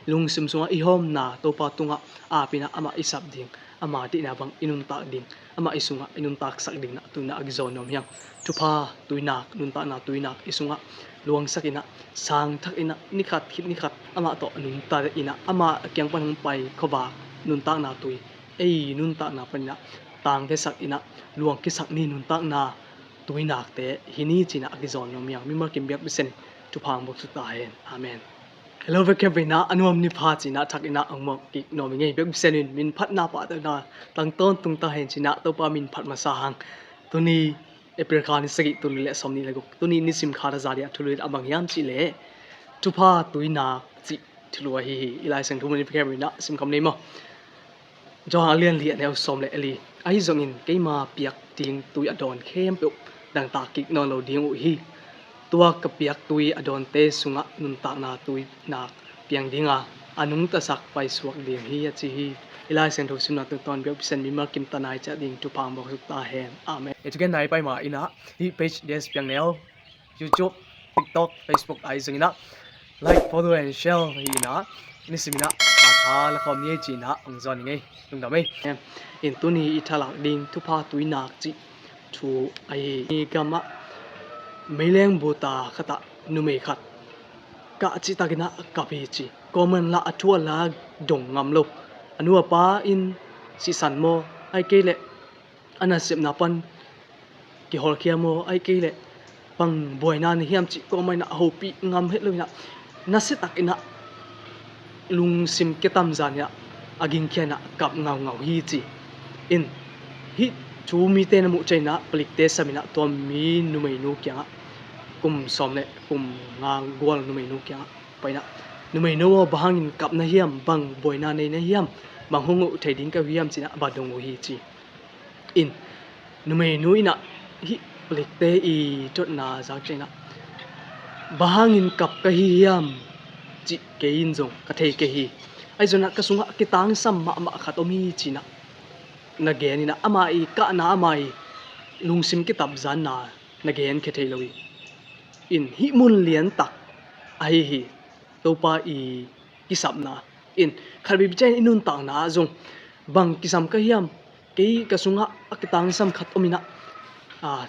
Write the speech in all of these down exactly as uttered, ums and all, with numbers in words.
Lungsim sungah i hawmna Topa tungah aap inah amah i sap ding, ama deihna bang i nuntak ding, amah i sungah i nuntaksak ding inah tu inah a kizawn nuam hi hang. Thupha tuinak, nuntakna tuinak i sungah luangsak inah, sangthak inah, nikhat khit nikhat amah tawh nungta inah, amah a kiang pan hong pai khuavak nuntakna tui, ei nuntakna pan inah tangtesak inah, luang kisak ni nuntakna tuinakte hi ni ci inah a kizawn nuam hi hang. Mimal kim biakpiaksa in thupha hong buak suk ta hen. Amen. Hello, vekpi inah a nuam ni pha ci inah thak inah hong muak kik nuam ing ei. Biakpiaksa in min phatna, pahtawina tang tawntung ta hen ci inah Topa min phat masa hang. Tuni April kha ni sagih, tul nih le sawmnih le guk, tuni nisim kha a za dia thulu in a bang hiam cih leh thupha tuinak cih thulu ahi hi. I Lai Siangtho mun i piak inah simkhawm ni maw. Johan a lian li, a neu sawm le li. Ahi zongin keima piak ding tui a dawn khempeuh dangtak kik nawn lo ding uh hi. Tua ka piak tui a dawnte sungah nuntakna tuinak piang dinga a nungtasak paisuak ding hi, a ci hi. I Lai Siangtho simna tungtawn biakpiaksa in mimal kim ta nai ciat ding thupha hong buak suk ta hen. Amen. Etuken nai pai ma inah hih page des piang neu, YouTube, TikTok, Facebook ahi zong inah like, follow and share hi inah, nisim inah a tha la khawm ni ei ci inah hong zawn ing ei. Lungdam ei. In tuni i thalak ding thupha tuinak cih thu ahi hi. Gamah meileng buta khatah numei khat kah cihtak inah kap hi ci. Kuaman lah a thu a la dong ngam lo. A nu a pa in sihsan maw, ahih kei leh a nasepna pan kihawlkhia maw, ahih kei leh bang buaina nei hiam cih kuamah inah a hopih ngam het lo inah, nasiatak inah lungsim kitamzan inah a gingkhia inah kap ngaungau hi ci. In hih thu mite na muh ciang inah palikte sam inah tua mi numeinu kiangah, kum sawm le kum nga gual numeinu kiangah pai inah, numeinu aw, bang hangin kap na hiam, bang buaina nei na hiam, bang hong uh thei ding ka uh hiam ci inah va dong uh hi ci. In numeinu inah hih palikte i dotna zak ciang inah, bang hangin kap ka hi hiam cih kei in zong ka thei kei hi. Ahi zongin ah ka sungah a kitangsam mahmah khat om hi ci inah na gen inah, ama i kahna, ama i lungsim kitamzanna na genkhia thei lo hi. In hih mun liantak ahi hi. Topa i kisapna. In khat vei ciang i nuntakna ah zong bang kisam ka hiam, kei ka sungah a kitangsam khat om inah, a,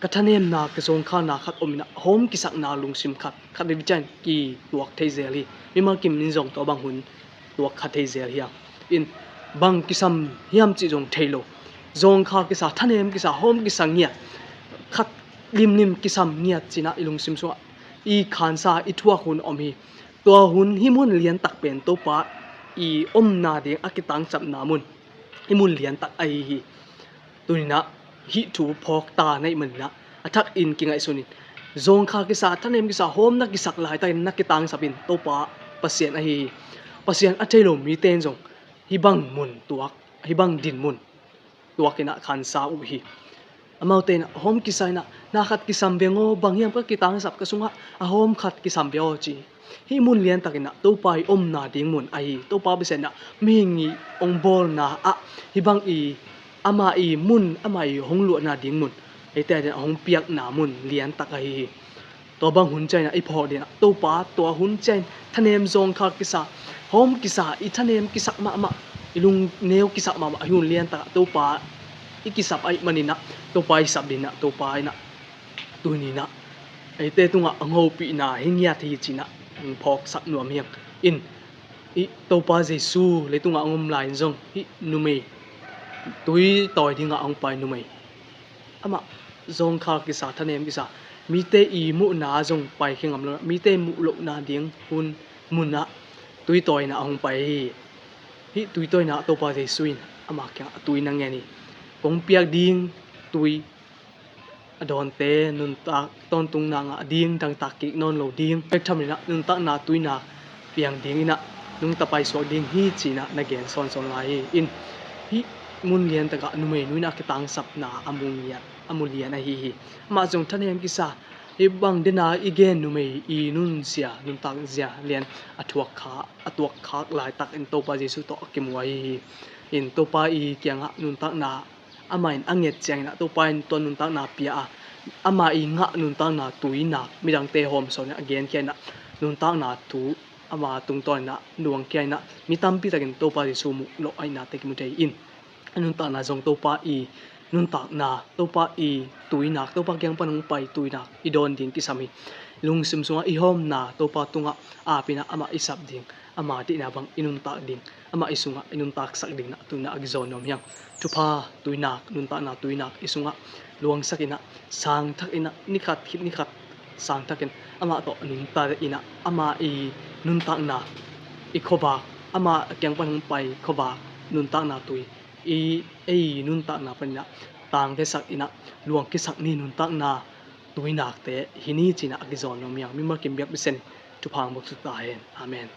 ka thanemna, ka zawngkhalna khat om inah, hawm kisakna lungsim khat, khat vei ciang kituak thei zel hi. Mimal kim in zong tua bang hun tuak kha thei zel hi hang. In bang kisam hiam cih zong thei lo. Zawngkhal kisa, thanem kisa, hawm kisa ngiat, khat limlim kisam ngiat ci inah i lungsim sungah i khansa, i thuak hun om hi. Tua hun, hih mun liantak pen Topa i omna ding a kitangsapna mun, hih mun liantak ahi hi. Tuni inah hih thu phawk ta na hih man inah a thak in kingaihsun in, zawngkhal kisa, thanem kisa, hawm na kisak laitakin na kitangsap in, Topa Pasian ahi hi. Pasian a thei lo mite in zong hih bang mun tuak, hih bang dinmun tuak inah khansa uh hi. Amaute inah hawm kisa inah, na khat kisam veng aw, bang hiam ka kitangsap, ka sungah a hawm khat kisam veng aw ci. Hih mun liantak inah Topa i omna ding mun ahi hi. Topa Pasian inah mihing i hong bawlna ah hih bang i, ama i mun, ama i hong luahna ding mun, eite adingin a hong piakna mun liantak ahi hi. Tua bang hun ciang inah i phawk ding inah Topa, tua hun ciang in thanem, zawngkhal kisa, hawm kisa, i thanem kisak mahmah, i lungneu kisak mahmah, hih hun liantak ah Topa i kisap ahih man inah, Topa i sap ding inah, Topa inah tuni inah eite tungah a hopihna hi ngiat hi ci inah hong phawksak nuam hi hang. In hih Topa Jesu leitungah hong om lai in zong hih numei, tui tawi dingah hong pai numei, amah zawngkhal kisa, thanem kisa, mite i muhna zong paikhia ngam lo, mite muh lohna ding hun, mun ah tui tawi inah a hong pai hi. Hih tui tawi inah Topa Jesu in ama kiangah a tui na ngen hi. Kong piak ding tui a dawnte nuntak tawntungna ngah ding, dangtak kik nawn lo ding, bek tham inah nuntakna tuinak piang ding inah nungta paisuak ding hi ci inah na gen sawnsawn lai hi. In hih mun liantak ah numeinu inah a kitangsapna a mu ngiat, a mu lian ahi hi. Amah zong thanem kisa, hih bang dena i gen numei i nunzia, nuntakzia lian a thuak kha, a tuak khak laitakin Topa Jesu tawh a kimu ahi hi. In Topa i kiangah nuntakna amah in a nget ciang inah Topa in tua nuntakna pia a, amah i ngah nuntakna tuinak midangte hawm sawn inah a genkhia inah nuntakna thu ama tungtawn inah luangkhia inah mi tampi takin Topa Jesu muh loh a inah te kimu thei in. A nuntakna zong Topa i nuntakna, Topa i tuinak, Topa kiang pan hong pai tuinak i dawn ding kisam hi. Lungsim sungah i hawmna Topa tungah ap inah amah i sap ding, ama deihna bang i nuntak ding, amah i sungah i nuntaksak ding inah tu inah a kizawn nuam hi hang. Thupha tuinak, nuntakna tuinak i sungah luangsak inah, sangthak inah, nikhat khit nikhat sangthakin amah tawh nungta inah, ama i nuntakna i khuavak, ama kiang pan hong pai khuavak nuntakna tui i ei nuntakna pan inah tangtesak inah luangkhiasak ni, nuntakna tuinakte hi ni ci inah a kizawn nuam hi hang. Mimal kim biakpiaksa in thupha hong buak ta hen. Amen.